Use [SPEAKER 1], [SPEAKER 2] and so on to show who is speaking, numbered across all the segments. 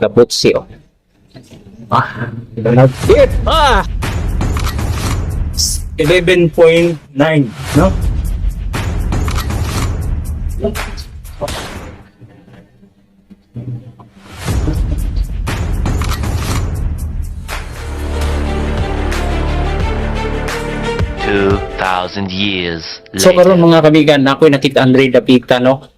[SPEAKER 1] Butsi, oh. Ah, it. Ah!
[SPEAKER 2] 11.9, no?
[SPEAKER 3] 2,000 years
[SPEAKER 1] So
[SPEAKER 3] later.
[SPEAKER 1] karon, mga kabigan, ako'y nakita Andre Dapita, no?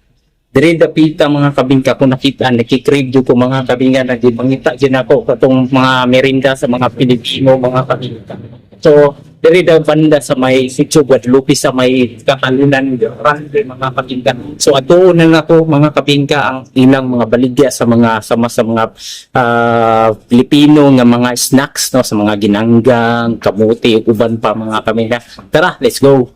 [SPEAKER 1] Dire dapita, mga kabingka, ko nakita, nakikrave jud ko, mga kabinga, nagipangita din ako katong mga merinda sa mga Pilipino, mga kabingka. So dire daw banda sa may Sitio Guadalupe, sa may Kakalunan Grande, mga kabingka. So atuon na nako, mga kabingka, ang ilang mga baligya sa mga sama sa mga Pilipino nga mga snacks, no, sa mga ginanggang, kamuti, ug uban pa, mga kabingka. Tara, let's go.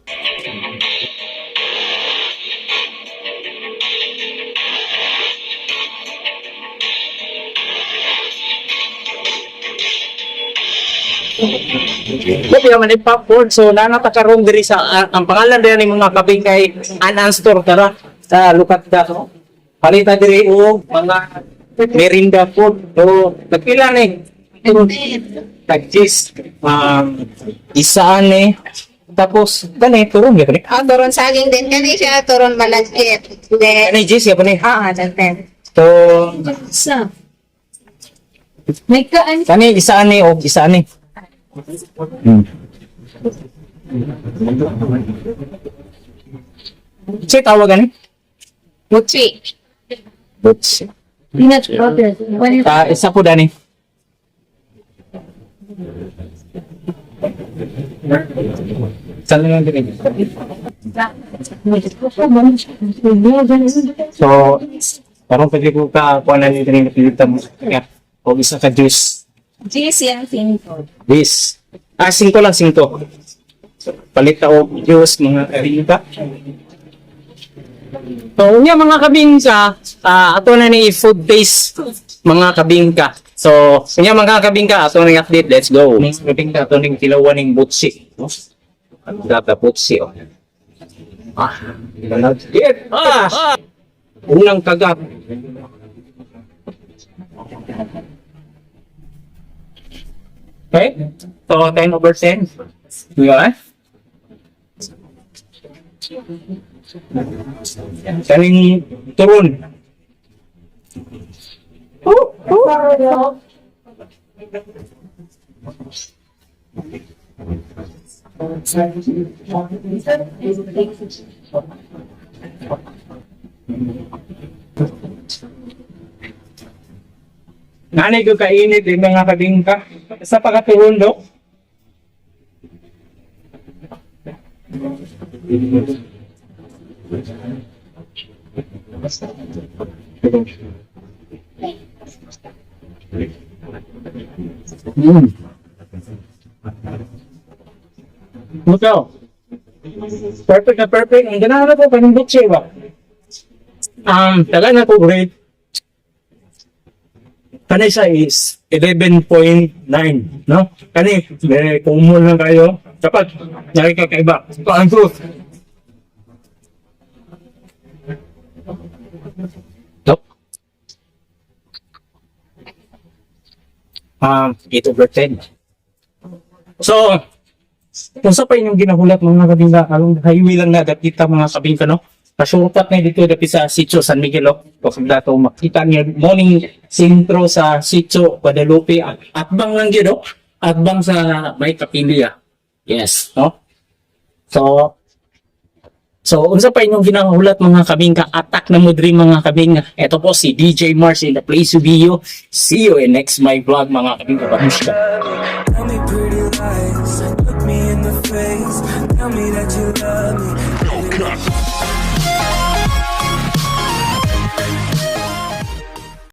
[SPEAKER 1] Kopi man ay popcorn. So nanata karon diri sa ang pangalan diri ni, mga kaping, kay Anan Store. Tara sa lukat da no. Palita diri og mga merinda food. So nagpila ni? Tag-cheese. Isaan ni. Tapos kani turon gyud ni.
[SPEAKER 4] Ah, turon saging din kani siya, turon malagkit. Then,
[SPEAKER 1] Kani cheese gyud ni.
[SPEAKER 4] then.
[SPEAKER 1] So
[SPEAKER 4] Sa. May kaan.
[SPEAKER 1] kani isaan ni og isaan ni. Say tawag ani?
[SPEAKER 4] Butsi.
[SPEAKER 1] Butsi.
[SPEAKER 4] Peanut butter.
[SPEAKER 1] Ah, isa po dani. Saan lang din? So, parang pwede ko ka kuha na nito rin napilitan mo. Yeah. O isa ka juice.
[SPEAKER 4] Juice yan, singko.
[SPEAKER 1] This. Ah, singko lang, singko. Palit og juice, mga kabingka. So, unya, mga kabingka, ato na ni food base, mga kabingka. So, unya, mga kabingka, ato na update, let's go. Mga kabingka, ato ning tilawan ning butsi. No? Data butsi, oh. Ah, get. Ah! Unang kagat. Okay? So, 10 over 10. Yeah. Kaning turon. Oh.
[SPEAKER 2] Nanay ko kainit yung mga kabingka. Sa pagkaturon, no?
[SPEAKER 1] Ikaw. Perfect na perfect. Ang ganahan ko, kaning butsi ba? Taga na ko grade.
[SPEAKER 2] Kani siya is 11.9, no? Kani, may kumul lang kayo. Dapat, nakikakaiba. Ito ang truth.
[SPEAKER 1] Nope. 8 over 10. So,
[SPEAKER 2] Kung sa pa inyong ginahulat, mga kabingka, along highway lang na dapita, mga kabingka, no?
[SPEAKER 1] Pasurpat na dito dapit sa Sitio San Miguel, oh. Kung dato makita niyo morning sentro sa Sitio Guadalupe, atbang lang yun, oh. Atbang sa may kapilya. Yes, no? So, unsa pa inyong ginahulat, mga kabingka, attack na mo diri, mga kabingka. Ito po si DJ Mars in the place to be you. See you in next my vlog, mga kabingka. Babushka.
[SPEAKER 5] Tell me pretty lies, look me in the face. Tell me that you love me.